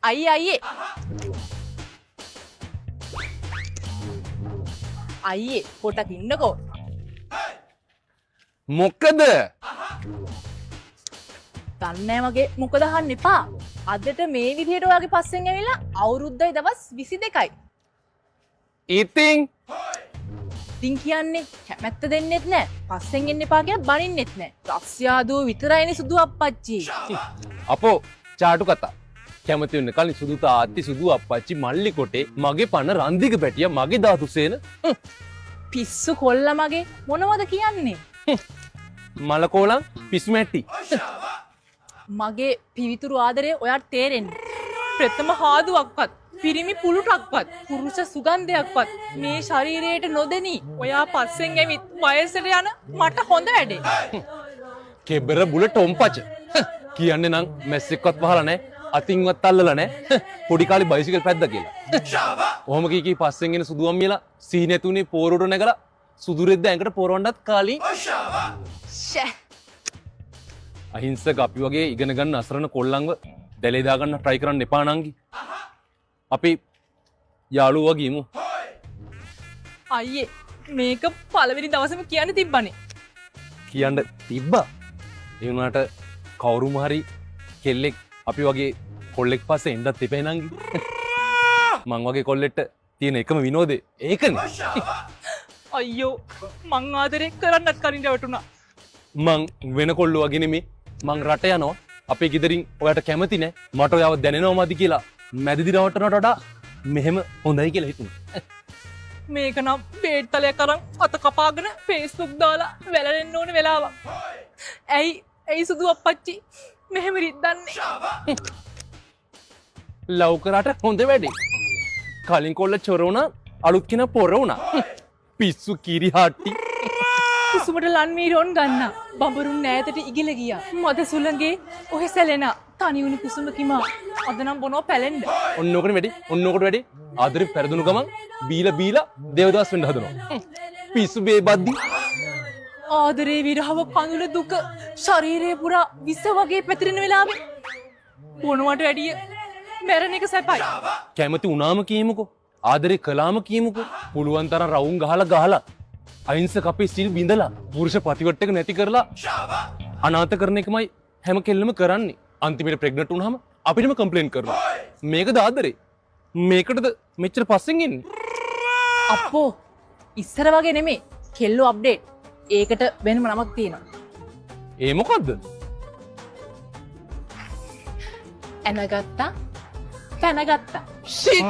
අයියේ අයියේ අයියේ පොටක් ඉන්නකෝ. මොකද? දන්නේ වගේ මොකද අහන්න එපා. අදට මේ විදිහට ඔයාගේ පස්සෙන් ඇවිල්ලා අවුරුද්දයි දවස් 22යි. ඉතින් ඉතින් කියන්නේ කැමැත්ත දෙන්නෙත් නෑ. පස්සෙන් එන්න එපා කියලා බනින්නෙත් නෑ. රස්සියාදුව විතරයිනේ සුදු අප්පච්චි. අපෝ චාටු කතා. කැමති වෙන්න කලින් සුදු තාත්ති, සුදු අප්පච්චි, මල්ලි කොටේ, මගේ පණ රන්දික පැටියා, මගේ ධාතුසේන. පිස්සු කොල්ල මගේ මොනවද කියන්නේ? මලකෝලම් පිස්සු මැට්ටි. මගේ පිවිතුරු ආදරය ඔයාට තේරෙන්නේ. ප්‍රථම හාදුවක්වත් පිරිමි පුලුටක්වත් පුරුෂ සුගන්ධයක්වත් මේ ශරීරයට නොදෙනී ඔයා පස්සෙන් ඇවිත් වයසට යන මට හොඳ වැඩේ. කෙබර බුල ටොම්පච. කියන්නේ නම් මැස්සෙක්වත් වහලා නැහැ, අතින්වත් අල්ලලා නැහැ. පොඩි කාලේ බයිසිකල් පැද්දා කියලා. ඔහොම කී කී පස්සෙන් එන සුදු අම්මියලා සීනි නැතුනේ පෝරුවට නැගලා සුදු රෙද්ද ඇඟට පොරවන්නත් කාලී. ෂෑ. අහිංසක අපි වගේ ඉගෙන ගන්න අසරණ කොල්ලන්ව දැලේ දාගන්න try කරන්න එපා නංගි. අපි යාළුවෝ වගේ ඉමු. අයියේ මේක පළවෙනි දවසම කියන්න තිබ්බනේ. කියන්න තිබ්බා. ඒ වුණාට කවුරුම හරි කෙල්ලෙක් අපි වගේ කොල්ලෙක් පස්සේ එන්නත් එපා නංගි. මං වගේ කොල්ලෙක්ට තියෙන එකම විනෝදේ ඒකනේ. අයියෝ මං ආදරේ කරන්නත් කලින් රැවටුණා. මං වෙන කොල්ලෝ වගේ නෙමෙයි. මං රට යනවා. අපේ ගෙදරින් ඔයාට කැමති නෑ. මට ඔයාව දැනෙනවා මදි කියලා මැදදි රවට්ටනවට වඩා මෙහෙම හොඳයි කියලා හිතුණා. මේක නම් බේට් තලයක් අරන් අත කපාගෙන ෆේස්බුක් දාලා වැළලෙන්න ඕන වෙලාවක්. ඇයි ඇයි සුදු අප්පච්චි මෙහෙම රිද්දන්නේ? ලව් කරාට හොඳ වැඩේ. කලින් කොල්ල චොර වුණා, අලුත් කෙනා පොර වුණා. පිස්සු කිරි හට්ටි. කුසුමට ලන්මීරොන් ගන්න බඹරුන් ඈතට ඉගිල ගියා. මද සුළඟේ ඔහෙ සැලෙන තනි වුණු කුසුම කිමා අද නම් බොනෝ පැලෙන්න. ඔන්න ඕකනේ වැඩි. ඔන්න ඕකට වැඩි. ආදරේ පෙරදුණු ගමන් බීලා බීලා දේවදාස් වෙන්න හදනවා. පිස්සු බේබද්දි. ආදරේ විරහව කඳුල දුක ශරීරය පුරා විස වගේ පැතිරෙන වෙලාවේ බොනවට වැඩිය මැරෙන එක සැපයි. කැමති වුණාම කියමුකෝ. ආදරේ කළාම කියමුකෝ. පුළුවන් තරම් රවුම් ගහලා ගහලා අහිංසක අපේ සිල් බිඳලා පුරුෂ පතිවට්ට එක නැති කරලා අනාථ කරන එකමයි හැම කෙල්ලම කරන්නේ. අන්තිමට ප්‍රෙග්නන්ට් වුණාම අපිටම කම්ප්ලේන් කරනවා. මේකද ආදරේ? මේකටද මෙච්චර පස්සෙන් එන්නේ? අප්පෝ ඉස්සර වගේ නෙමෙයි කෙල්ලෝ අප්ඩේට්. ඒකට වෙනම නමක් තියෙනවා. ඒ මොකද්ද? ඇනගත්තා පැනගත්තා. ෂිට්.